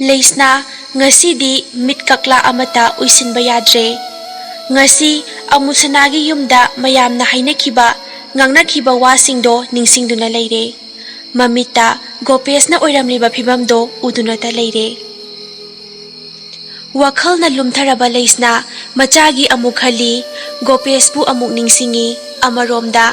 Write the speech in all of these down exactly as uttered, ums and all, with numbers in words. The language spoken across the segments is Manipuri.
ꯂꯩꯁꯅꯥ, ꯉꯁꯤꯗꯤ ꯃꯤꯠ ꯀꯛꯂꯥ ꯑꯃꯠꯇ ꯎꯏꯁꯤꯟꯕ ꯌꯥꯗ꯭ꯔꯦ꯫ ꯉꯁꯤ ꯑꯃꯨꯁꯅꯥꯒꯤ ꯌꯨꯝꯗ ꯃꯌꯥꯝꯅ ꯍꯥꯏꯅꯈꯤꯕ, ꯉꯥꯡꯅꯈꯤꯕ ꯋꯥꯁꯤꯡꯗꯣ ꯅꯤꯡꯁꯤꯡꯗꯨꯅ ꯂꯩꯔꯦ꯫ ꯃꯃꯤꯠꯇ ꯒꯣꯄꯦꯁꯅ ꯑꯣꯏꯔꯝꯂꯤꯕ ꯐꯤꯕꯝꯗꯣ ꯎꯗꯨꯅꯇ ꯂꯩꯔꯦ꯫ ꯋꯥꯈꯜꯅ ꯂꯨꯝꯊꯔꯕ ꯂꯩꯁꯅꯥ ꯃꯆꯥꯒꯤ ꯑꯃꯨꯛ ꯈꯜꯂꯤ, ꯒꯣꯄꯦꯁꯄꯨ ꯑꯃꯨꯛ ꯅꯤꯡꯁꯤꯡꯉꯤ꯫ ꯑꯃꯔꯣꯝꯗ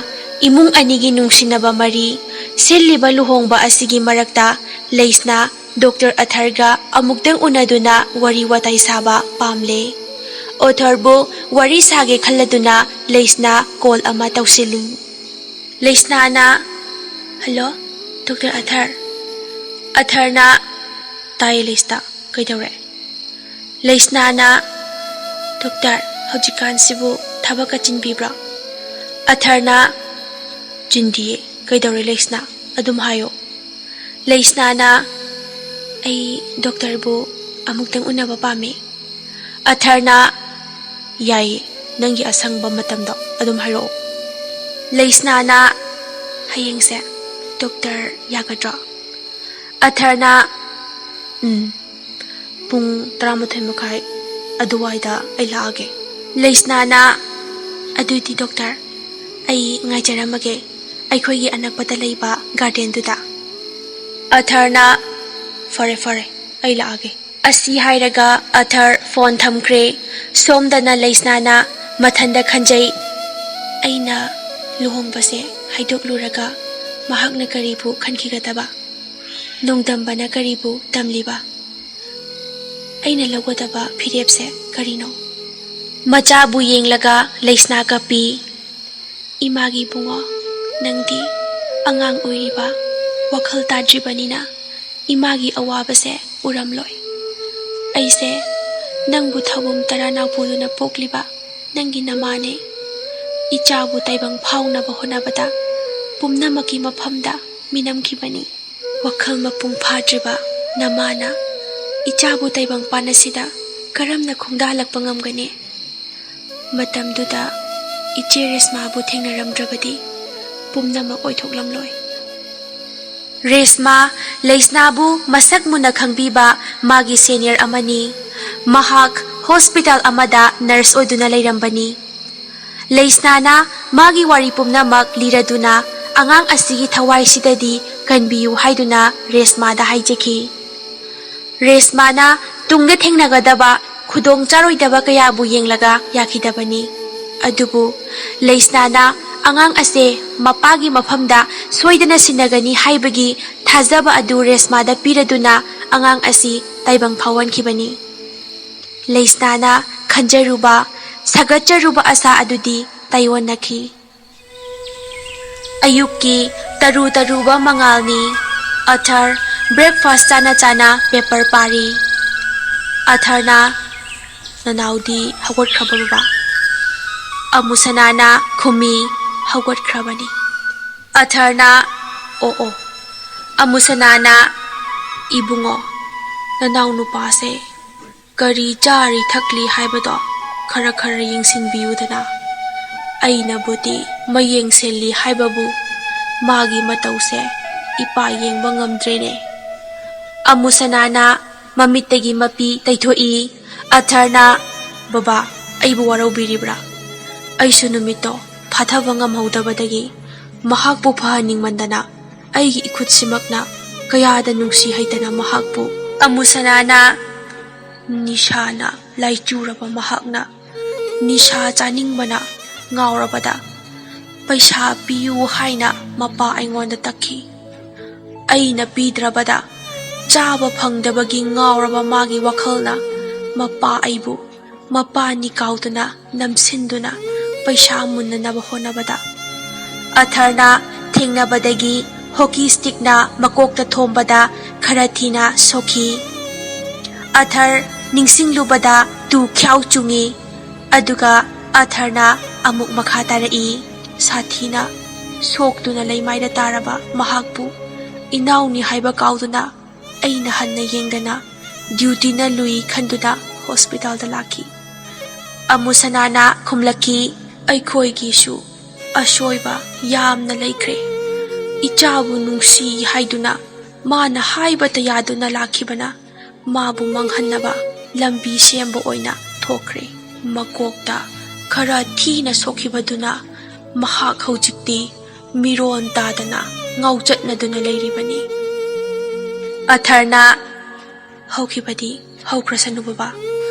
ꯏꯃꯨꯡ ꯑꯅꯤꯒꯤ ꯅꯨꯡꯁꯤꯅꯕ ꯃꯔꯤ, ꯁꯤꯜꯂꯤꯕ ꯂꯨꯍꯣꯡꯕ ꯑꯁꯤꯒꯤ ꯃꯔꯛꯇ ꯂꯩꯁꯅꯥ ꯗꯣꯛꯇꯔ ꯑꯊꯔꯒ ꯑꯃꯨꯛꯇꯪ ꯎꯅꯗꯨꯅ ꯋꯥꯔꯤ ꯋꯥꯇꯥꯏ ꯁꯥꯕ ꯄꯥꯝꯂꯦ꯫ ꯑꯣꯊꯔꯕꯨ ꯋꯥꯔꯤ ꯁꯥꯒꯦ ꯈꯜꯂꯗꯨꯅ ꯂꯩꯁꯅꯥ ꯀꯣꯜ ꯑꯃ ꯇꯧꯁꯤꯜꯂꯤ꯫ ꯂꯩꯁꯅꯥꯅ, "ꯍꯜꯂꯣ, ꯗꯣꯛꯇꯔ ꯑꯊꯔ?" ꯑꯊꯔꯅ, "ꯇꯥꯏꯌꯦ ꯂꯩꯁꯅꯥ, ꯀꯩꯗꯧꯔꯦ?" ꯂꯩꯁꯅꯥꯅ, "ꯗꯣꯛꯇꯔ, ꯍꯧꯖꯤꯛꯀꯥꯟꯁꯤꯕꯨ ꯊꯕꯛꯀ ꯆꯤꯟꯕꯤꯕ꯭ꯔꯣ?" ꯑꯊꯔꯅ, "ꯆꯤꯟꯗꯤꯌꯦ, ꯀꯩꯗꯧꯔꯦ ꯂꯩꯁꯅꯥ? ꯑꯗꯨꯝ ꯍꯥꯏꯌꯣ꯫" ꯂꯩꯁꯅꯥꯅ, "ꯑꯩ ꯗꯣꯛꯇꯔꯕꯨ ꯑꯃꯨꯛꯇꯪ ꯎꯅꯕ ꯄꯥꯝꯃꯤ꯫" ꯑꯊꯔꯅ, "ꯌꯥꯏꯌꯦ, ꯅꯪꯒꯤ ꯑꯁꯪꯕ ꯃꯇꯝꯗꯣ ꯑꯗꯨꯝ ꯍꯥꯏꯔꯛꯑꯣ꯫" ꯂꯩꯁꯅꯥꯅ, "ꯍꯌꯦꯡꯁꯦ ꯗꯣꯛꯇꯔ ꯌꯥꯒꯗ꯭ꯔꯣ?" ꯑꯊꯔꯅ, "ꯎꯝ, ꯄꯨꯡ ꯇꯔꯥꯃꯥꯊꯣꯏ ꯃꯈꯥꯏ ꯑꯗꯨꯋꯥꯏꯗ ꯑꯩ ꯂꯥꯛꯑꯒꯦ꯫" ꯂꯩꯁꯅꯥꯅ, "ꯑꯗꯨꯗꯤ ꯗꯣꯛꯇꯔ, ꯑꯩ ꯉꯥꯏꯖꯔꯝꯃꯒꯦ ꯑꯩꯈꯣꯏꯒꯤ ꯑꯅꯛꯄꯗ ꯂꯩꯕ ꯒꯥꯔꯗꯦꯟꯗꯨꯗ꯫" ꯑꯊꯔꯅ, "ꯐꯔꯦ, ꯐꯔꯦ, ꯑꯩ ꯂꯥꯛꯑꯒꯦ꯫" ꯑꯁꯤ ꯍꯥꯏꯔꯒ ꯑꯊꯔ ꯐꯣꯟ ꯊꯝꯈ꯭ꯔꯦ꯫ ꯁꯣꯝꯗꯅ ꯂꯩꯁꯅꯥꯅ ꯃꯊꯟꯗ ꯈꯟꯖꯩ, "ꯑꯩꯅ ꯂꯨꯍꯣꯡꯕꯁꯦ ꯍꯥꯏꯗꯣꯛꯂꯨꯔꯒ ꯃꯍꯥꯛꯅ ꯀꯔꯤꯕꯨ ꯈꯟꯈꯤꯒꯗꯕ? ꯅꯣꯡꯗꯝꯕꯅ ꯀꯔꯤꯕꯨ ꯇꯝꯂꯤꯕ? ꯑꯩꯅ ꯂꯧꯒꯗꯕ ꯐꯤꯔꯦꯞꯁꯦ ꯀꯔꯤꯅꯣ?" ꯃꯆꯥꯕꯨ ꯌꯦꯡꯂꯒ ꯂꯩꯁꯅꯥ ꯀꯞꯄꯤ꯫ "ꯏꯃꯥꯒꯤ ꯏꯕꯨꯡꯉꯣ, ꯅꯪꯗꯤ ꯑꯉꯥꯡ ꯑꯣꯏꯔꯤꯕ, ꯋꯥꯈꯜ ꯇꯥꯗ꯭ꯔꯤꯕꯅꯤꯅ ꯏꯃꯥꯒꯤ ꯑꯋꯥꯕꯁꯦ ꯎꯔꯝꯂꯣꯏ꯫ ꯑꯩꯁꯦ ꯅꯪꯕꯨ ꯊꯧꯕꯨꯝ ꯇꯔꯥꯅꯥꯎ ꯄꯨꯗꯨꯅ ꯄꯣꯛꯂꯤꯕ ꯅꯪꯒꯤ ꯅꯃꯥꯅꯦ꯫ ꯏꯆꯥꯕꯨ ꯇꯥꯏꯕꯪ ꯐꯥꯎꯅꯕ ꯍꯣꯠꯅꯕꯗ ꯄꯨꯝꯅꯃꯛꯀꯤ ꯃꯐꯝꯗ ꯃꯤꯅꯝꯈꯤꯕꯅꯤ꯫ ꯋꯥꯈꯜ ꯃꯄꯨꯡ ꯐꯥꯗ꯭ꯔꯤꯕ ꯅꯃꯥꯅ ꯏꯆꯥꯕꯨ ꯇꯥꯏꯕꯪꯄꯥꯟ ꯑꯁꯤꯗ ꯀꯔꯝꯅ ꯈꯣꯡꯗꯥꯍꯜꯂꯛꯄ ꯉꯝꯒꯅꯤ? ꯃꯇꯝꯗꯨꯗ ꯏꯆꯦ ꯔꯦꯁꯃꯥꯕꯨ ꯊꯦꯡꯅꯔꯝꯗ꯭ꯔꯕꯗꯤ ꯄꯨꯝꯅꯃꯛ ꯑꯣꯏꯊꯣꯛꯂꯝꯂꯣꯏ꯫" ꯔꯦꯁꯃꯥ, ꯂꯩꯁꯅꯥꯕꯨ ꯃꯁꯛ ꯃꯨꯟꯅ ꯈꯪꯕꯤꯕ ꯃꯥꯒꯤ ꯁꯦꯅꯤꯌꯔ ꯑꯃꯅꯤ꯫ ꯃꯍꯥꯛ ꯍꯣꯁꯄꯤꯇꯥꯜ ꯑꯃꯗ ꯅꯔꯁ ꯑꯣꯏꯗꯨꯅ ꯂꯩꯔꯝꯕꯅꯤ꯫ ꯂꯩꯁꯅꯥꯅ ꯃꯥꯒꯤ ꯋꯥꯔꯤ ꯄꯨꯝꯅꯃꯛ ꯂꯤꯔꯗꯨꯅ ꯑꯉꯥꯡ ꯑꯁꯤꯒꯤ ꯊꯋꯥꯏꯁꯤꯗꯗꯤ ꯀꯟꯕꯤꯌꯨ ꯍꯥꯏꯗꯨꯅ ꯔꯦꯁꯃꯥꯗ ꯍꯥꯏꯖꯈꯤ꯫ ꯔꯦꯁꯃꯥꯅ ꯇꯨꯡꯗ ꯊꯦꯡꯅꯒꯗꯕ ꯈꯨꯗꯣꯡ ꯆꯥꯔꯣꯏꯗꯕ ꯀꯌꯥꯕꯨ ꯌꯦꯡꯂꯒ ꯌꯥꯈꯤꯗꯕꯅꯤ꯫ ꯑꯗꯨꯕꯨ ꯂꯩꯁꯅꯥꯅ ꯑꯉꯥꯡ ꯑꯁꯦ ꯃꯄꯥꯒꯤ ꯃꯐꯝꯗ ꯁꯣꯏꯗꯅ ꯁꯤꯟꯅꯒꯅꯤ ꯍꯥꯏꯕꯒꯤ ꯊꯥꯖꯕ ꯑꯗꯨ ꯔꯦꯁꯃꯥꯗ ꯄꯤꯔꯗꯨꯅ ꯑꯉꯥꯡ ꯑꯁꯤ ꯇꯥꯏꯕꯪ ꯐꯥꯎꯍꯟꯈꯤꯕꯅꯤ꯫ ꯂꯩꯁꯅꯥꯅ ꯈꯟꯖꯔꯨꯕ, ꯁꯥꯒꯠꯆꯔꯨꯕ ꯑꯁꯥ ꯑꯗꯨꯗꯤ ꯇꯥꯏꯑꯣꯟꯅꯈꯤ꯫ ꯑꯌꯨꯛꯀꯤ ꯇꯔꯨ ꯇꯔꯨꯕ ꯃꯉꯥꯜꯅꯤ꯫ ꯑꯊꯔ ꯕ꯭ꯔꯦꯛꯐꯥꯁ ꯆꯥꯅ ꯆꯥꯅ ꯄꯦꯄꯔ ꯄꯥꯔꯤ꯫ ꯑꯊꯔꯅ, "ꯅꯅꯥꯎꯗꯤ ꯍꯧꯒꯠꯈ꯭ꯔꯕ, ꯕꯕꯥ?" ꯑꯃꯨꯁꯅꯥꯅ ꯈꯨꯝꯃꯤ, "ꯍꯧꯒꯠꯈ꯭ꯔꯕꯅꯤ꯫" ꯑꯊꯔꯅ, "ꯑꯣ ꯑꯣ꯫" ꯑꯃꯨꯁꯅꯥꯅ, "ꯏꯕꯨꯡꯉꯣ, ꯅꯅꯥꯎ ꯅꯨꯄꯥꯁꯦ ꯀꯔꯤ ꯆꯥꯔꯤ ꯊꯛꯂꯤ ꯍꯥꯏꯕꯗꯣ ꯈꯔ ꯈꯔ ꯌꯦꯡꯁꯤꯟꯕꯤꯌꯨꯗꯅ꯫ ꯑꯩꯅꯕꯨꯗꯤ ꯃꯌꯦꯡ ꯁꯦꯜꯂꯤ ꯍꯥꯏꯕꯕꯨ ꯃꯥꯒꯤ ꯃꯇꯧꯁꯦ ꯏꯄꯥ ꯌꯦꯡꯕ ꯉꯝꯗ꯭ꯔꯦꯅꯦ꯫" ꯑꯃꯨꯁꯅꯥꯅ ꯃꯃꯤꯠꯇꯒꯤ ꯃꯄꯤ ꯇꯩꯊꯣꯛꯏ꯫ ꯑꯊꯔꯅ, "ꯕꯕꯥ, ꯑꯩꯕꯨ ꯋꯥꯔꯧꯕꯤꯔꯤꯕ꯭ꯔꯥ? ꯑꯩꯁꯨ ꯅꯨꯃꯤꯠꯇꯣ ꯐꯥꯊꯕ ꯉꯝꯍꯧꯗꯕꯗꯒꯤ ꯃꯍꯥꯛꯄꯨ ꯐꯍꯟꯅꯤꯡꯃꯟꯗꯅ ꯑꯩꯒꯤ ꯏꯈꯨꯠꯁꯤꯃꯛꯅ ꯀꯌꯥꯗ ꯅꯨꯡꯁꯤ ꯍꯩꯇꯅ ꯃꯍꯥꯛꯄꯨ꯫" ꯑꯃꯨꯁꯅꯥꯅ, "ꯅꯤꯁꯥꯅ ꯂꯥꯏꯆꯨꯔꯕ ꯃꯍꯥꯛꯅ ꯅꯤꯁꯥ ꯆꯥꯅꯤꯡꯕꯅ ꯉꯥꯎꯔꯕꯗ ꯄꯩꯁꯥ ꯄꯤꯌꯨ ꯍꯥꯏꯅ ꯃꯄꯥ ꯑꯩꯉꯣꯟꯗ ꯇꯛꯈꯤ꯫ ꯑꯩꯅ ꯄꯤꯗ꯭ꯔꯕꯗ ꯆꯥꯕ ꯐꯪꯗꯕꯒꯤ ꯉꯥꯎꯔꯕ ꯃꯥꯒꯤ ꯋꯥꯈꯜꯅ ꯃꯄꯥ ꯑꯩꯕꯨ ꯃꯄꯥꯅꯤ ꯀꯥꯎꯗꯨꯅ ꯅꯝꯁꯤꯟꯗꯨꯅ ꯄꯩꯁꯥ ꯃꯨꯟꯅꯅꯕ ꯍꯣꯠꯅꯕꯗ ꯑꯊꯔꯅ ꯊꯦꯡꯅꯕꯗꯒꯤ ꯍꯣꯀꯤ ꯁ꯭ꯇꯤꯛꯅ ꯃꯀꯣꯛꯇ ꯊꯣꯝꯕꯗ ꯈꯔ ꯊꯤꯅ ꯁꯣꯛꯈꯤ꯫" ꯑꯊꯔ ꯅꯤꯡꯁꯤꯡꯂꯨꯕꯗ ꯇꯨ ꯈ꯭ꯌꯥꯎ ꯆꯨꯡꯏ꯫ ꯑꯗꯨꯒ ꯑꯊꯔꯅ ꯑꯃꯨꯛ ꯃꯈꯥ ꯇꯥꯔꯛꯏ, "ꯁꯥꯊꯤꯅ ꯁꯣꯛꯇꯨꯅ ꯂꯩꯃꯥꯏꯗ ꯇꯥꯔꯕ ꯃꯍꯥꯛꯄꯨ ꯏꯅꯥꯎꯅꯤ ꯍꯥꯏꯕ ꯀꯥꯎꯗꯨꯅ ꯑꯩꯅ ꯍꯟꯅ ꯌꯦꯡꯗꯅ ꯗ꯭ꯌꯨꯇꯤꯅ ꯂꯨꯏ ꯈꯟꯗꯨꯅ ꯍꯣꯁꯄꯤꯇꯥꯜꯗ ꯂꯥꯛꯈꯤ꯫" ꯑꯃꯨꯁꯅꯥꯅ ꯈꯨꯝꯂꯛꯈꯤ, "ꯑꯩꯈꯣꯏꯒꯤꯁꯨ ꯑꯁꯣꯏꯕ ꯌꯥꯝꯅ ꯂꯩꯈ꯭ꯔꯦ꯫ ꯏꯆꯥꯕꯨ ꯅꯨꯡꯁꯤ ꯍꯥꯏꯗꯨꯅ ꯃꯥꯅ ꯍꯥꯏꯕꯇ ꯌꯥꯗꯨꯅ ꯂꯥꯛꯈꯤꯕꯅ ꯃꯥꯕꯨ ꯃꯥꯡꯍꯟꯅꯕ ꯂꯝꯕꯤ ꯁꯦꯝꯕ ꯑꯣꯏꯅ ꯊꯣꯛꯈ꯭ꯔꯦ꯫ ꯃꯀꯣꯛꯇ ꯈꯔ ꯊꯤꯅ ꯁꯣꯛꯈꯤꯕꯗꯨꯅ ꯃꯍꯥꯛ ꯍꯧꯖꯤꯛꯇꯤ ꯃꯤꯔꯣꯟ ꯇꯥꯗꯅ ꯉꯥꯎꯆꯠꯅꯗꯨꯅ ꯂꯩꯔꯤꯕꯅꯤ꯫ ꯑꯊꯔꯅ, "ꯍꯧꯈꯤꯕꯗꯤ ꯍꯧꯈ꯭ꯔꯁꯅꯨ ꯕꯕꯥ,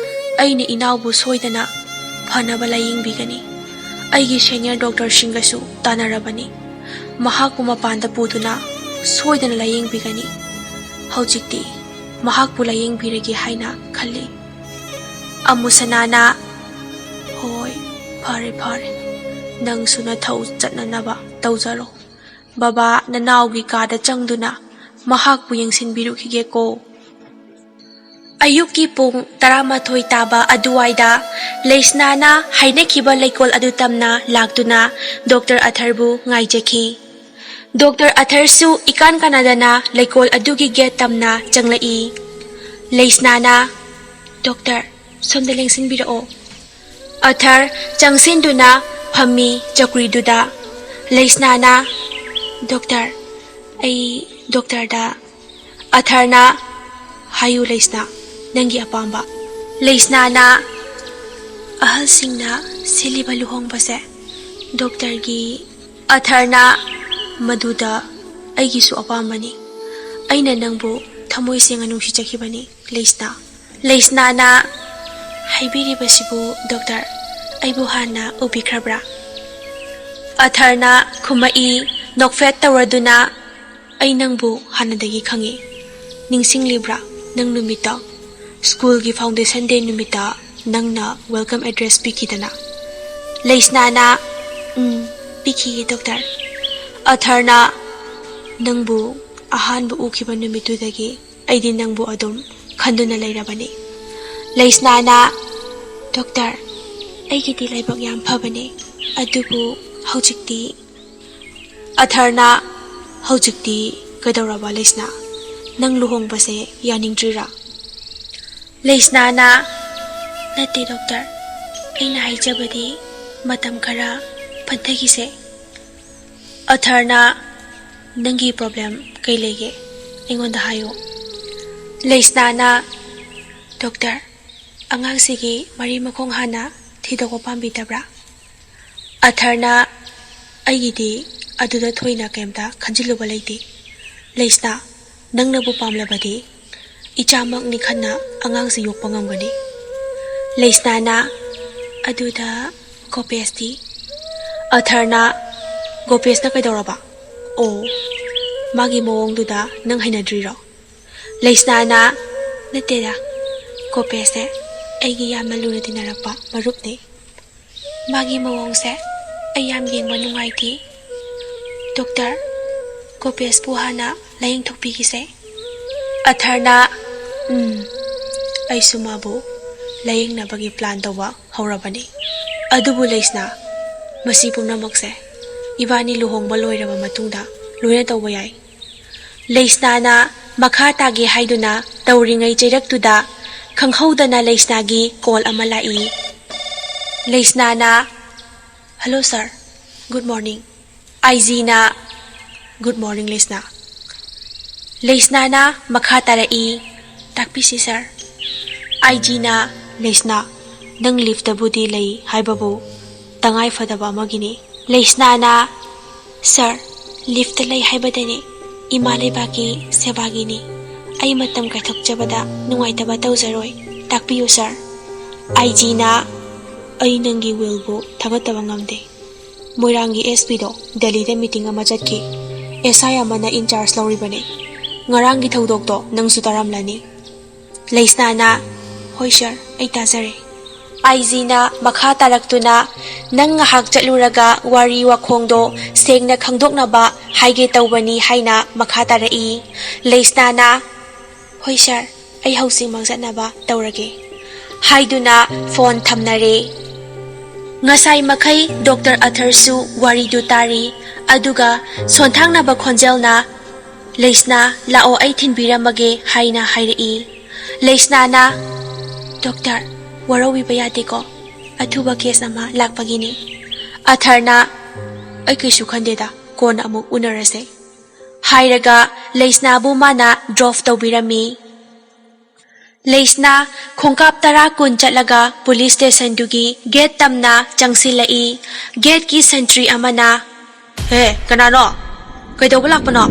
ꯑꯩꯅ ꯏꯅꯥꯎꯕꯨ ꯁꯣꯏꯗꯅ ꯐꯅꯕ ꯂꯥꯌꯦꯡꯕꯤꯒꯅꯤ꯫ ꯑꯩꯒꯤ ꯁꯦꯅꯤꯌꯔ ꯗꯣꯛꯇꯔꯁꯤꯡꯒꯁꯨ ꯇꯥꯟꯅꯔꯕꯅꯤ꯫ ꯃꯍꯥꯛꯄꯨ ꯃꯄꯥꯟꯗ ꯄꯨꯗꯨꯅ ꯁꯣꯏꯗꯅ ꯂꯥꯌꯦꯡꯕꯤꯒꯅꯤ꯫ ꯍꯧꯖꯤꯛꯇꯤ ꯃꯍꯥꯛꯄꯨ ꯂꯥꯌꯦꯡꯕꯤꯔꯒꯦ ꯍꯥꯏꯅ ꯈꯜꯂꯤ꯫" ꯑꯃꯨꯁꯅꯥꯅ, "ꯍꯣꯏ, ꯐꯔꯦ, ꯐꯔꯦ꯫ ꯅꯪꯁꯨ ꯅꯊꯧ ꯆꯠꯅꯅꯕ ꯇꯧꯖꯔꯣ꯫ ꯕꯕꯥ ꯅꯅꯥꯎꯒꯤ ꯀꯥꯗ ꯆꯪꯗꯨꯅ ꯃꯍꯥꯛꯄꯨ ꯌꯦꯡꯁꯤꯟꯕꯤꯔꯨꯈꯤꯒꯦꯀꯣ꯫" ꯑꯌꯨꯛꯀꯤ ꯄꯨꯡ ꯇꯔꯥꯃꯥꯊꯣꯏ ꯇꯥꯕ ꯑꯗꯨꯋꯥꯏꯗ ꯂꯩꯁꯅꯥꯅ ꯍꯥꯏꯅꯈꯤꯕ ꯂꯩꯀꯣꯜ ꯑꯗꯨ ꯇꯝꯅ ꯂꯥꯛꯇꯨꯅ ꯗꯣꯛꯇꯔ ꯑꯊꯔꯕꯨ ꯉꯥꯏꯖꯈꯤ꯫ ꯗꯣꯛꯇꯔ ꯑꯊꯔꯁꯨ ꯏꯀꯥꯟ ꯀꯥꯟꯅꯗꯅ ꯂꯩꯀꯣꯜ ꯑꯗꯨꯒꯤ ꯒꯦꯠ ꯇꯝꯅ ꯆꯪꯂꯛꯏ꯫ ꯂꯩꯁꯅꯥꯅ, "ꯗꯣꯛꯇꯔ, ꯁꯣꯝꯗ ꯂꯦꯡꯁꯤꯟꯕꯤꯔꯛꯑꯣ꯫" ꯑꯊꯔ ꯆꯪꯁꯤꯟꯗꯨꯅ ꯐꯝꯃꯤ ꯆꯧꯀ꯭ꯔꯤꯗꯨꯗ꯫ ꯂꯩꯁꯅꯥꯅ, "ꯗꯣꯛꯇꯔ, ꯑꯩ ꯗꯣꯛꯇꯔꯗ꯫" ꯑꯊꯔꯅ, "ꯍꯥꯏꯌꯨ ꯂꯩꯁꯅꯥ, ꯅꯪꯒꯤ ꯑꯄꯥꯝꯕ꯫" ꯂꯩꯁꯅꯥꯅ, "ꯑꯍꯜꯁꯤꯡꯅ ꯁꯤꯜꯂꯤꯕ ꯂꯨꯍꯣꯡꯕꯁꯦ ꯗꯣꯛꯇꯔꯒꯤ꯫" ꯑꯊꯔꯅ, "ꯃꯗꯨꯗ ꯑꯩꯒꯤꯁꯨ ꯑꯄꯥꯝꯕꯅꯤ꯫ ꯑꯩꯅ ꯅꯪꯕꯨ ꯊꯃꯣꯏ ꯁꯦꯡꯅ ꯅꯨꯡꯁꯤꯖꯈꯤꯕꯅꯤ ꯂꯩꯁꯅꯥ꯫" ꯂꯩꯁꯅꯥꯅ, "ꯍꯥꯏꯕꯤꯔꯤꯕꯁꯤꯕꯨ ꯗꯣꯛꯇꯔ, ꯑꯩꯕꯨ ꯍꯥꯟꯅ ꯎꯕꯤꯈ꯭ꯔꯕ꯭ꯔꯥ?" ꯑꯊꯔꯅ ꯈꯨꯝꯃꯛꯏ, ꯅꯣꯛꯐꯦꯠ ꯇꯧꯔꯗꯨꯅ, "ꯑꯩ ꯅꯪꯕꯨ ꯍꯥꯟꯅꯗꯒꯤ ꯈꯪꯏ꯫ ꯅꯤꯡꯁꯤꯡꯂꯤꯕ꯭ꯔꯥ ꯅꯪ ꯅꯨꯃꯤꯠꯇꯣ? ꯁ꯭ꯀꯨꯜꯒꯤ ꯐꯥꯎꯟꯗꯦꯁꯟ ꯗꯦ ꯅꯨꯃꯤꯠꯇ ꯅꯪꯅ ꯋꯦꯜꯀꯝ ꯑꯦꯗ꯭ꯔꯦꯁ ꯄꯤꯈꯤꯗꯅ꯫" ꯂꯩꯁꯅꯥꯅ, "ꯎꯝ, ꯄꯤꯈꯤꯌꯦ ꯗꯣꯛꯇꯔ꯫" ꯑꯊꯔꯅ, "ꯅꯪꯕꯨ ꯑꯍꯥꯟꯕ ꯎꯈꯤꯕ ꯅꯨꯃꯤꯠꯇꯨꯗꯒꯤ ꯑꯩꯗꯤ ꯅꯪꯕꯨ ꯑꯗꯨꯝ ꯈꯟꯗꯨꯅ ꯂꯩꯔꯕꯅꯤ꯫" ꯂꯩꯁꯅꯥꯅ, "ꯗꯣꯛꯇꯔ, ꯑꯩꯒꯤꯗꯤ ꯂꯥꯏꯕꯛ ꯌꯥꯝ ꯐꯕꯅꯦ, ꯑꯗꯨꯕꯨ ꯍꯧꯖꯤꯛꯇꯤ꯫" ꯑꯊꯔꯅ, "ꯍꯧꯖꯤꯛꯇꯤ ꯀꯩꯗꯧꯔꯕ ꯂꯩꯁꯅꯥ? ꯅꯪ ꯂꯨꯍꯣꯡꯕꯁꯦ ꯌꯥꯅꯤꯡꯗ꯭ꯔꯤꯔꯥ?" ꯂꯩꯁꯅꯥꯅ, "ꯅꯠꯇꯦ ꯗꯣꯛꯇꯔ, ꯑꯩꯅ ꯍꯥꯏꯖꯕꯗꯤ ꯃꯇꯝ ꯈꯔ ꯐꯟꯊꯈꯤꯁꯦ꯫" ꯑꯊꯔꯅ, ꯅꯪꯒꯤ ꯄ꯭ꯔꯣꯕ꯭ꯂꯦꯝ ꯀꯩ ꯂꯩꯒꯦ? ꯑꯩꯉꯣꯟꯗ ꯍꯥꯏꯌꯨ꯫ ꯂꯩꯁꯅꯥꯅ, "ꯗꯣꯛꯇꯔ, ꯑꯉꯥꯡꯁꯤꯒꯤ ꯃꯔꯤ ꯃꯈꯣꯡ ꯍꯥꯟꯅ ꯊꯤꯗꯣꯛꯄ ꯄꯥꯝꯕꯤꯗꯕ꯭ꯔꯥ?" ꯑꯊꯔꯅ, "ꯑꯩꯒꯤꯗꯤ ꯑꯗꯨꯗ ꯊꯣꯏꯅ ꯀꯩꯝꯇ ꯈꯟꯖꯤꯜꯂꯨꯕ ꯂꯩꯇꯦ꯫ ꯂꯩꯁꯅꯥ, ꯅꯪꯅꯕꯨ ꯄꯥꯝꯂꯕꯗꯤ ꯏꯆꯥꯃꯛꯅꯤ ꯈꯟꯅ ꯑꯉꯥꯡꯁꯤ ꯌꯣꯛꯄ ꯉꯝꯒꯅꯤ꯫" ꯂꯩꯁꯅꯥꯅ, "ꯑꯗꯨꯗ ꯒꯣꯄꯦꯁꯇꯤ?" ꯑꯊꯔꯅ, "ꯒꯣꯄꯦꯁꯅ ꯀꯩꯗꯧꯔꯕ? ꯑꯣ, ꯃꯥꯒꯤ ꯃꯑꯣꯡꯗꯨꯗ ꯅꯪ ꯍꯩꯅꯗ꯭ꯔꯤꯔꯣ?" ꯂꯩꯁꯅꯥꯅ, "ꯅꯠꯇꯦꯗ, ꯒꯣꯄꯦꯁꯁꯦ ꯑꯩꯒꯤ ꯌꯥꯝꯅ ꯂꯨꯅ ꯇꯤꯟꯅꯔꯛꯄ ꯃꯔꯨꯞꯅꯤ꯫ ꯃꯥꯒꯤ ꯃꯑꯣꯡꯁꯦ ꯑꯩ ꯌꯥꯝ ꯌꯦꯡꯕ ꯅꯨꯡꯉꯥꯏꯇꯦ꯫ ꯗꯣꯛꯇꯔ, ꯒꯣꯄꯦꯁꯄꯨ ꯍꯥꯟꯅ ꯂꯥꯌꯦꯡꯊꯣꯛꯄꯤꯈꯤꯁꯦ꯫" ꯑꯊꯔꯅ, "ꯎꯝ, ꯑꯩꯁꯨ ꯃꯥꯕꯨ ꯂꯥꯌꯦꯡꯅꯕꯒꯤ ꯄ꯭ꯂꯥꯟ ꯇꯧꯕ ꯍꯧꯔꯕꯅꯤ꯫ ꯑꯗꯨꯕꯨ ꯂꯩꯁꯅꯥ, ꯃꯁꯤ ꯄꯨꯝꯅꯃꯛꯁꯦ ꯏꯕꯥꯅꯤ ꯂꯨꯍꯣꯡꯕ ꯂꯣꯏꯔꯕ ꯃꯇꯨꯡꯗ ꯂꯣꯏꯅ ꯇꯧꯕ ꯌꯥꯏ꯫" ꯂꯩꯁꯅꯥꯅ ꯃꯈꯥ ꯇꯥꯒꯦ ꯍꯥꯏꯗꯨꯅ ꯇꯧꯔꯤꯉꯩ ꯆꯩꯔꯛꯇꯨꯗ ꯈꯪꯍꯧꯗꯅ ꯂꯩꯁꯅꯥꯒꯤ ꯀꯣꯜ ꯑꯃ ꯂꯥꯛꯏ꯫ ꯂꯩꯁꯅꯥꯅ, "Hello sir, good morning꯫" ꯑꯥꯏꯖꯤꯅ, "Good morning ꯂꯩꯁꯅꯥ꯫" ꯂꯩꯁꯅꯥꯅ ꯃꯈꯥ ꯇꯥꯔꯛꯏ, "ꯇꯥꯛꯄꯤꯁꯤ ꯁꯥꯔ꯫" ꯑꯥꯏꯖꯤꯅ, "ꯂꯩꯁꯅꯥ, ꯅꯪ ꯂꯤꯐꯇꯕꯨꯗꯤ ꯂꯩ ꯍꯥꯏꯕꯕꯨ ꯇꯉꯥꯏ ꯐꯗꯕ ꯑꯃꯒꯤꯅꯤ꯫" ꯂꯩꯁꯅꯥꯅ, "ꯁꯥꯔ, ꯂꯤꯐꯇ ꯂꯩ ꯍꯥꯏꯕꯗꯅꯤ, ꯏꯃꯥ ꯂꯩꯕꯥꯛꯀꯤ ꯁꯦꯕꯥꯒꯤꯅꯤ꯫ ꯑꯩ ꯃꯇꯝ ꯀꯥꯏꯊꯣꯛꯆꯕꯗ ꯅꯨꯡꯉꯥꯏꯇꯕ ꯇꯧꯖꯔꯣꯏ, ꯇꯥꯛꯄꯤꯌꯨ ꯁꯥꯔ꯫" ꯑꯥꯏꯖꯤꯅ, "ꯑꯩ ꯅꯪꯒꯤ ꯋꯤꯜꯕꯨ ꯊꯥꯒꯠꯇꯕ ꯉꯝꯗꯦ꯫ ꯃꯣꯏꯔꯥꯡꯒꯤ ꯑꯦꯁ ꯄꯤꯗꯣ ꯗꯦꯜꯂꯤꯗ ꯃꯤꯇꯤꯡ ꯑꯃ ꯆꯠꯈꯤ꯫ ꯑꯦꯁ ꯑꯥꯏ ꯑꯃꯅ ꯏꯟꯆꯥꯔꯖ ꯂꯧꯔꯤꯕꯅꯤ꯫ ꯉꯔꯥꯡꯒꯤ ꯊꯧꯗꯣꯛꯇꯣ ꯅꯪꯁꯨ ꯇꯥꯔꯝꯂꯅꯤ꯫" ꯂꯩꯁꯅꯥꯅ, "ꯍꯣꯏ ꯁꯥꯔ, ꯑꯩ ꯇꯥꯖꯔꯦ꯫" ꯑꯥꯏꯖꯤꯅ ꯃꯈꯥ ꯇꯥꯔꯛꯇꯨꯅ, "ꯅꯪ ꯉꯥꯏꯍꯥꯛ ꯆꯠꯂꯨꯔꯒ ꯋꯥꯔꯤ ꯋꯥꯈꯣꯡꯗꯣ ꯁꯦꯡꯅ ꯈꯪꯗꯣꯛꯅꯕ ꯍꯥꯏꯒꯦ ꯇꯧꯕꯅꯤ" ꯍꯥꯏꯅ ꯃꯈꯥ ꯇꯥꯔꯛꯏ꯫ ꯂꯩꯁꯅꯥꯅ, "ꯍꯣꯏ ꯁꯥꯔ, ꯑꯩ ꯍꯧꯖꯤꯛꯃꯛ ꯆꯠꯅꯕ ꯇꯧꯔꯒꯦ" ꯍꯥꯏꯗꯨꯅ ꯐꯣꯟ ꯊꯝꯅꯔꯦ꯫ ꯉꯁꯥꯏ ꯃꯈꯩ ꯗꯣꯛꯇꯔ ꯑꯊꯔꯁꯨ ꯋꯥꯔꯤꯗꯨ ꯇꯥꯔꯤ, ꯑꯗꯨꯒ ꯁꯣꯟꯊꯥꯡꯅꯕ ꯈꯣꯟꯖꯦꯜꯅ, "ꯂꯩꯁꯅꯥ, ꯂꯥꯛꯑꯣ, ꯑꯩ ꯊꯤꯟꯕꯤꯔꯝꯃꯒꯦ" ꯍꯥꯏꯅ ꯍꯥꯏꯔꯛꯏ꯫ ꯂꯩꯁꯅꯥꯅ, "ꯗꯣꯛꯇꯔ, ꯋꯥꯔꯧꯕꯤꯕ ꯌꯥꯗꯦꯀꯣ, ꯑꯊꯨꯕ ꯀꯦꯁ ꯑꯃ ꯂꯥꯛꯄꯒꯤꯅꯤ꯫" ꯑꯊꯔꯅ, "ꯑꯩ ꯀꯩꯁꯨ ꯈꯟꯗꯦꯗ, ꯀꯣꯟꯅ ꯑꯃꯨꯛ ꯎꯅꯔꯁꯦ꯫" ꯍꯥꯏꯔꯒ ꯂꯩꯁꯅꯥꯕꯨ ꯃꯥꯅ ꯗ꯭ꯔꯣꯞ ꯇꯧꯕꯤꯔꯝꯃꯤ꯫ ꯂꯩꯁꯅꯥ ꯈꯣꯡꯀꯥꯞ ꯇꯔꯥ ꯀꯨꯟ ꯆꯠꯂꯒ ꯄꯨꯂꯤꯁ ꯁ꯭ꯇꯦꯁꯟꯗꯨꯒꯤ ꯒꯦꯠ ꯇꯝꯅ ꯆꯪꯁꯤꯜꯂꯛꯏ꯫ ꯒꯦꯠꯀꯤ ꯁꯦꯟꯇ꯭ꯔꯤ ꯑꯃꯅ, "ꯍꯦ, ꯀꯅꯥꯅꯣ? ꯀꯩꯗꯧꯕ ꯂꯥꯛꯄꯅꯣ?"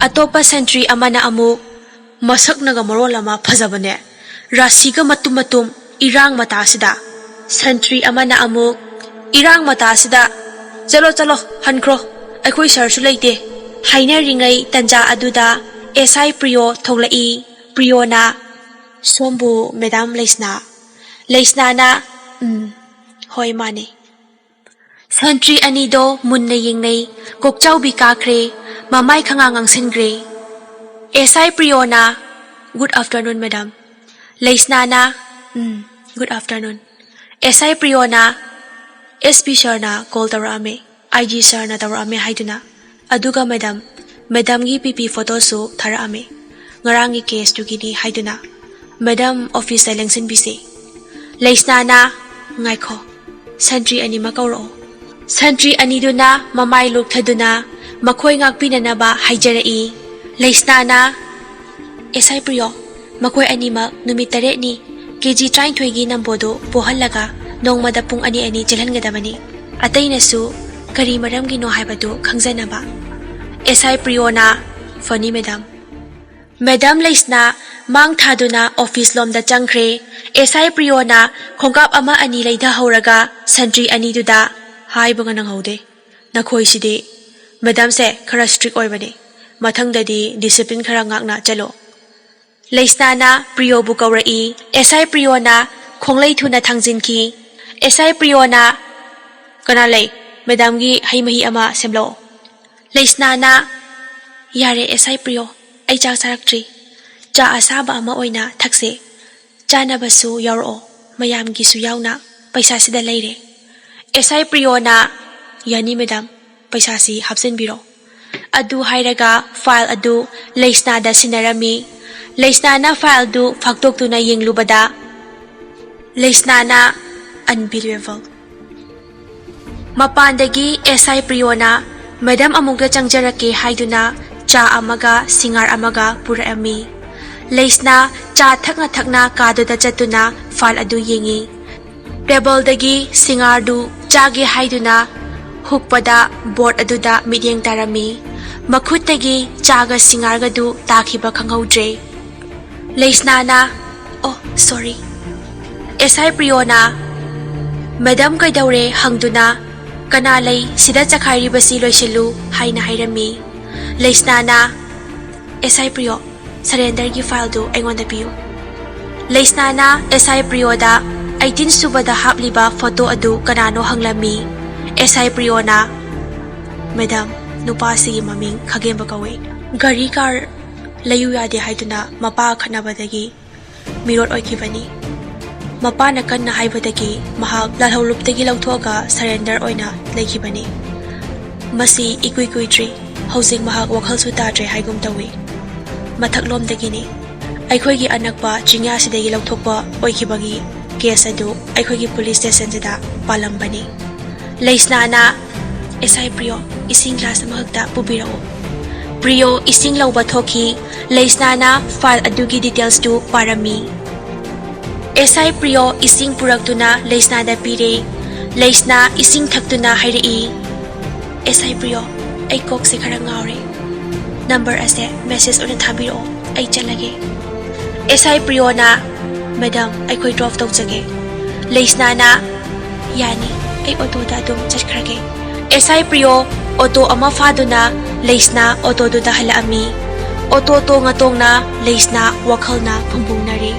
ꯑꯇꯣꯞꯄ ꯁꯦꯟꯇ꯭ꯔꯤ ꯑꯃꯅ ꯑꯃꯨꯛ, "ꯃꯁꯛꯅꯒ ꯃꯔꯣꯜ ꯑꯃ ꯐꯖꯕꯅꯦ, ꯔꯥꯁꯤꯒ ꯃꯇꯨꯝ ꯃꯇꯨꯝ, ꯏꯔꯥꯡ ꯃꯇꯥꯁꯤꯗ!" ꯁꯦꯟꯇ꯭ꯔꯤ ꯑꯃꯅ ꯑꯃꯨꯛ, "ꯏꯔꯥꯡ ꯃꯇꯥꯁꯤꯗ, ꯆꯠꯂꯣ, ꯆꯠꯂꯣ, ꯍꯟꯈ꯭ꯔꯣ, ꯑꯩꯈꯣꯏ ꯁꯥꯔꯁꯨ ꯂꯩꯇꯦ" ꯍꯥꯏꯅꯔꯤꯉꯩ ꯇꯟꯖꯥ ꯑꯗꯨꯗ ꯑꯦꯁ ꯑꯥꯏ ꯄ꯭ꯔꯤꯌꯣ ꯊꯣꯛꯂꯛꯏ꯫ ꯄ꯭ꯔꯤꯌꯣꯅ, "ꯁꯣꯝꯕꯨ ꯃꯦꯗꯥꯝ ꯂꯩꯁꯅꯥ?" ꯂꯩꯁꯅꯥꯅ, "ꯎꯝ, ꯍꯣꯏ, ꯃꯥꯅꯦ"꯫ ꯁꯦꯟꯇ꯭ꯔꯤ ꯑꯅꯤꯗꯣ ꯃꯨꯟꯅ ꯌꯦꯡꯅꯩ꯫ ꯀꯣꯛꯆꯥꯎꯕꯤ ꯀꯥꯈ꯭ꯔꯦ, ꯃꯃꯥꯏ ꯈꯪꯉꯥꯡ ꯉꯥꯡꯁꯤꯟꯈ꯭ꯔꯦ꯫ ꯑꯦꯁ ꯑꯥꯏ ꯄ꯭ꯔꯤꯌꯣꯅ, "Good afternoon, madam"꯫ ꯂꯩꯁꯅꯥꯅ, "ꯎꯝ, good afternoon"꯫ ꯑꯦꯁ ꯑꯥꯏ ꯄ꯭ꯔꯤꯌꯣꯅ, "ꯑꯦꯁ ꯄꯤ ꯁꯥꯔꯅ ꯀꯣꯜ ꯇꯧꯔꯛꯑꯝꯃꯦ, ꯑꯥꯏ ꯖꯤ ꯁꯥꯔꯅ ꯇꯧꯔꯛꯑꯝꯃꯦ" ꯍꯥꯏꯗꯨꯅ꯫ ꯑꯗꯨꯒ, "ꯃꯦꯗꯥꯝ, ꯃꯦꯗꯥꯝꯒꯤ ꯄꯤ ꯄꯤ ꯐꯣꯇꯣꯁꯨ ꯊꯥꯔꯛꯑꯝꯃꯦ, ꯉꯔꯥꯡꯒꯤ ꯀꯦꯁꯇꯨꯒꯤꯅꯤ" ꯍꯥꯏꯗꯨꯅ꯫ "ꯃꯦꯗꯥꯝ, ꯑꯣꯐꯤꯁꯇ ꯂꯦꯡꯁꯤꯟꯕꯤꯁꯦ"꯫ ꯂꯩꯁꯅꯥꯅ, "ꯉꯥꯏꯈꯣ, ꯁꯟꯇ꯭ꯔꯤ ꯑꯅꯤꯃꯛ ꯀꯧꯔꯛꯑꯣ"꯫ ꯁꯟꯇ꯭ꯔꯤ ꯑꯅꯤꯗꯨꯅ ꯃꯃꯥꯏ ꯂꯣꯛꯊꯗꯨꯅ ꯃꯈꯣꯏ ꯉꯥꯛꯄꯤꯅꯅꯕ ꯍꯥꯏꯖꯔꯛꯏ꯫ ꯂꯩꯁꯅꯥꯅ, "ꯑꯦꯁ ꯑꯥꯏ ꯄ꯭ꯔꯤꯌꯣ, ꯃꯈꯣꯏ ꯑꯅꯤꯃꯛ ꯅꯨꯃꯤꯠ ꯇꯔꯦꯠꯅꯤ ꯀꯦ ꯖꯤ ꯇꯔꯥꯅꯤꯊꯣꯏꯒꯤ ꯅꯝꯕꯣꯗꯨ ꯄꯣꯍꯜꯂꯒ ꯅꯣꯡꯃꯗ ꯄꯨꯡ ꯑꯅꯤ ꯑꯅꯤ ꯆꯦꯜꯍꯟꯒꯗꯕꯅꯤ꯫ ꯑꯇꯩꯅꯁꯨ ꯀꯔꯤ ꯃꯔꯝꯒꯤꯅꯣ ꯍꯥꯏꯕꯗꯨ ꯈꯪꯖꯅꯕ"꯫ ꯑꯦꯁ ꯑꯥꯏ ꯄ꯭ꯔꯤꯌꯣꯅ, "ꯐꯅꯤ, ꯃꯦꯗꯥꯝ"꯫ ꯃꯦꯗꯥꯝ ꯂꯩꯁꯅꯥ ꯃꯥꯡ ꯊꯥꯗꯨꯅ ꯑꯣꯐꯤꯁ ꯂꯣꯝꯗ ꯆꯪꯈ꯭ꯔꯦ꯫ ꯑꯦꯁ ꯑꯥꯏ ꯄ꯭ꯔꯤꯌꯣꯅ ꯈꯣꯡꯀꯥꯞ ꯑꯃ ꯑꯅꯤ ꯂꯩꯊꯍꯧꯔꯒ ꯁꯟꯇ꯭ꯔꯤ ꯑꯅꯤꯗꯨꯗ, "ꯍꯥꯏꯕꯒ ꯅꯪꯍꯧꯗꯦ, ꯅꯈꯣꯏꯁꯤꯗꯤ꯫ ꯃꯦꯗꯥꯝꯁꯦ ꯈꯔ ꯁ꯭ꯇ꯭ꯔꯤꯛ ꯑꯣꯏꯕꯅꯤ, ꯃꯊꯪꯗꯗꯤ ꯗꯤꯁꯤꯄ꯭ꯂꯤꯟ ꯈꯔ ꯉꯥꯛꯅ ꯆꯠꯂꯣ"꯫ ꯂꯩꯁꯅꯥꯅ ꯄ꯭ꯔꯤꯌꯣꯕꯨ ꯀꯧꯔꯛꯏ꯫ ꯑꯦꯁ ꯑꯥꯏ ꯄ꯭ꯔꯤꯌꯣꯅ ꯈꯣꯡꯂꯩ ꯊꯨꯅ ꯊꯥꯡꯖꯤꯟꯈꯤ꯫ ꯑꯦꯁ ꯑꯥꯏ ꯄ꯭ꯔꯤꯌꯣꯅ, "ꯀꯅꯥ ꯂꯩ? ꯃꯦꯗꯥꯝꯒꯤ ꯍꯩ ꯃꯍꯤ ꯑꯃ ꯁꯦꯝꯂꯛꯑꯣ"꯫ ꯂꯩꯁꯅꯥꯅ, "ꯌꯥꯔꯦ ꯑꯦꯁ ꯑꯥꯏ ꯄ꯭ꯔꯤꯌꯣ, ꯑꯩ ꯆꯥꯛ ꯆꯥꯔꯛꯇ꯭ꯔꯤ꯫ ꯆꯥ ꯑꯁꯥꯕ ꯑꯃ ꯑꯣꯏꯅ ꯊꯛꯁꯦ꯫ ꯆꯥꯅꯕꯁꯨ ꯌꯥꯎꯔꯛꯑꯣ, ꯃꯌꯥꯝꯒꯤꯁꯨ ꯌꯥꯎꯅ꯫ ꯄꯩꯁꯥꯁꯤꯗ ꯂꯩꯔꯦ"꯫ ꯑꯦꯁ ꯑꯥꯏ ꯄ꯭ꯔꯤꯌꯣꯅ, "ꯌꯥꯅꯤ ꯃꯦꯗꯥꯝ, ꯄꯩꯁꯥꯁꯤ ꯍꯥꯞꯆꯤꯟꯕꯤꯔꯣ"꯫ ꯑꯗꯨ ꯍꯥꯏꯔꯒ ꯐꯥꯏꯜ ꯑꯗꯨ ꯂꯩꯁꯅꯥꯗ ꯁꯤꯟꯅꯔꯝꯃꯤ꯫ ꯂꯩꯁꯅꯥꯅ ꯐꯥꯏꯜꯗꯨ ꯐꯥꯛꯇꯣꯛꯇꯨꯅ ꯌꯦꯡꯂꯨꯕꯗ, ꯂꯩꯁꯅꯥꯅ, "Unbelievable"꯫ ꯃꯄꯥꯟꯗꯒꯤ ꯑꯦꯁ ꯑꯥꯏ ꯄ꯭ꯔꯤꯌꯣꯅ, "ꯃꯦꯗꯥꯝ, ꯑꯃꯨꯛꯇ ꯆꯪꯖꯔꯛꯀꯦ" ꯍꯥꯏꯗꯨꯅ ꯆꯥ ꯑꯃꯒ ꯁꯤꯡꯉꯥꯔ ꯑꯃꯒ ꯄꯨꯔꯛꯑꯝꯃꯤ꯫ ꯂꯩꯁꯅꯥ ꯆꯥ ꯊꯛꯅ ꯊꯛꯅ ꯀꯥꯗꯨꯗ ꯆꯠꯇꯨꯅ ꯐꯥꯏꯜ ꯑꯗꯨ ꯌꯦꯡꯉꯤ꯫ ꯇꯦꯕꯜꯗꯒꯤ ꯁꯤꯡꯉꯥꯔꯗꯨ ꯆꯥꯒꯦ ꯍꯥꯏꯗꯨꯅ ꯍꯨꯛꯄꯗ ꯕꯣꯔꯗ ꯑꯗꯨꯗ ꯃꯤꯠꯌꯦꯡ ꯇꯥꯔꯝꯃꯤ꯫ ꯃꯈꯨꯠꯇꯒꯤ ꯆꯥꯒ ꯁꯤꯡꯉꯥꯔꯒꯗꯨ ꯇꯥꯈꯤꯕ ꯈꯪꯍꯧꯗ꯭ꯔꯦ꯫ ꯂꯩꯁꯅꯥꯅ, "ꯑꯣ, ꯁꯣꯔꯤ꯫" ꯑꯦꯁ ꯑꯥꯏ ꯄ꯭ꯔꯤꯌꯣꯅ, "ꯃꯦꯗꯥꯝ ꯀꯩꯗꯧꯔꯦ?" ꯍꯪꯗꯨꯅ, "ꯀꯅꯥ ꯂꯩ? ꯁꯤꯗ ꯆꯈꯥꯏꯔꯤꯕꯁꯤ ꯂꯣꯏꯁꯤꯜꯂꯨ" ꯍꯥꯏꯅ ꯍꯥꯏꯔꯝꯃꯤ꯫ ꯂꯩꯁꯅꯥꯅ, "ꯑꯦꯁ ꯑꯥꯏ ꯄ꯭ꯔꯤꯌꯣ, ꯁꯔꯦꯟꯗꯔꯒꯤ ꯐꯥꯏꯜꯗꯨ ꯑꯩꯉꯣꯟꯗ ꯄꯤꯌꯨ꯫" ꯂꯩꯁꯅꯥꯅ ꯑꯦꯁ ꯑꯥꯏ ꯄ꯭ꯔꯤꯌꯣꯗ ꯑꯩꯇꯤꯟ ꯁꯨꯕꯗ ꯍꯥꯞꯂꯤꯕ ꯐꯣꯇꯣ ꯑꯗꯨ ꯀꯅꯥꯅꯣ ꯍꯪꯂꯝꯃꯤ꯫ ꯑꯦꯁ ꯑꯥꯏ ꯄ꯭ꯔꯤꯌꯣꯅ, "ꯃꯦꯗꯥꯝ, ꯅꯨꯄꯥꯁꯤꯒꯤ ꯃꯃꯤꯡ ꯈꯥꯒꯦꯝꯕ ꯀꯧꯏ꯫ ꯒꯥꯔꯤ ꯀꯥꯔ ꯂꯩꯌꯨ ꯌꯥꯗꯦ ꯍꯥꯏꯗꯨꯅ ꯃꯄꯥ ꯈꯠꯅꯕꯗꯒꯤ ꯃꯤꯔꯣꯠ ꯑꯣꯏꯈꯤꯕꯅꯤ꯫ ꯃꯄꯥꯅ ꯀꯟꯅ ꯍꯥꯏꯕꯗꯒꯤ ꯃꯍꯥꯛ ꯂꯥꯜꯍꯧꯂꯨꯞꯇꯒꯤ ꯂꯧꯊꯣꯛꯑꯒ ꯁꯔꯦꯟꯗꯔ ꯑꯣꯏꯅ ꯂꯩꯈꯤꯕꯅꯤ꯫ ꯃꯁꯤ ꯏꯀꯨꯏ ꯀꯨꯏꯗ꯭ꯔꯤ, ꯍꯧꯖꯤꯛ ꯃꯍꯥꯛ ꯋꯥꯈꯜꯁꯨ ꯇꯥꯗ꯭ꯔꯦ ꯍꯥꯏꯒꯨꯝ ꯇꯧꯏ꯫ ꯃꯊꯛꯂꯣꯝꯗꯒꯤꯅꯤ꯫ ꯑꯩꯈꯣꯏꯒꯤ ꯑꯅꯛꯄ ꯆꯤꯡꯌꯥꯁꯤꯗꯒꯤ ꯂꯧꯊꯣꯛꯄ ꯑꯣꯏꯈꯤꯕꯒꯤ ꯀꯦꯁ ꯑꯗꯨ ꯑꯩꯈꯣꯏꯒꯤ ꯄꯨꯂꯤꯁ ꯁ꯭ꯇꯦꯁꯟꯁꯤꯗ ꯄꯥꯜꯂꯝꯕꯅꯤ꯫" ꯂꯩꯁꯅꯥꯅ, "ꯑꯦꯁ ꯑꯥꯏ ꯄ꯭ꯔꯤꯌꯣ, ꯏꯁꯤꯡ ꯒ꯭ꯂꯥꯁ ꯑꯃꯈꯛꯇ ꯄꯨꯕꯤꯔꯛꯎ꯫" ꯄ꯭ꯔꯤꯌꯣ ꯏꯁꯤꯡ ꯂꯧꯕ ꯊꯣꯛꯈꯤ꯫ ꯂꯩꯁꯅꯥꯅ ꯐꯥꯏꯜ ꯑꯗꯨꯒꯤ ꯗꯤꯇꯦꯜꯁꯇꯨ ꯄꯥꯔꯝꯃꯤ꯫ ꯑꯦꯁ ꯑꯥꯏ ꯄ꯭ꯔꯤꯌꯣ ꯏꯁꯤꯡ ꯄꯨꯔꯛꯇꯨꯅ ꯂꯩꯁꯅꯥꯗ ꯄꯤꯔꯦ꯫ ꯂꯩꯁꯅꯥ ꯏꯁꯤꯡ ꯊꯛꯇꯨꯅ ꯍꯥꯏꯔꯛꯏ, "ꯑꯦꯁ ꯑꯥꯏ ꯄ꯭ꯔꯤꯌꯣ, ꯑꯩ ꯀꯣꯛꯁꯦ ꯈꯔ ꯉꯥꯎꯔꯦ꯫ ꯅꯝꯕꯔ ꯑꯁꯦ ꯃꯦꯁꯦꯖ ꯑꯣꯏꯅ ꯊꯥꯕꯤꯔꯛꯑꯣ, ꯑꯩ ꯆꯠꯂꯒꯦ꯫" ꯑꯦꯁ ꯑꯥꯏ ꯄ꯭ꯔꯤꯌꯣꯅ, "ꯃꯦꯗꯥꯝ, ꯑꯩꯈꯣꯏ ꯗ꯭ꯔꯣꯞ ꯇꯧꯖꯒꯦ꯫" ꯂꯩꯁꯅꯥꯅ, "ꯌꯥꯅꯤ, ꯑꯩ ꯑꯣꯇꯣꯗ ꯑꯗꯨꯝ ꯆꯠꯈ꯭ꯔꯒꯦ꯫" ꯑꯦꯁ ꯑꯥꯏ ꯄ꯭ꯔꯤꯌꯣ ꯑꯣꯇꯣ ꯑꯃ ꯐꯥꯗꯨꯅ ꯂꯩꯁꯅꯥ ꯑꯣꯇꯣꯗꯨꯗ ꯍꯜꯂꯛꯑꯝꯃꯤ꯫ ꯑꯣꯇꯣ ꯇꯣꯡꯉ ꯇꯣꯡꯅ ꯂꯩꯁꯅꯥ ꯋꯥꯈꯜꯅ ꯐꯨꯝꯕꯨꯡꯅꯔꯤ꯫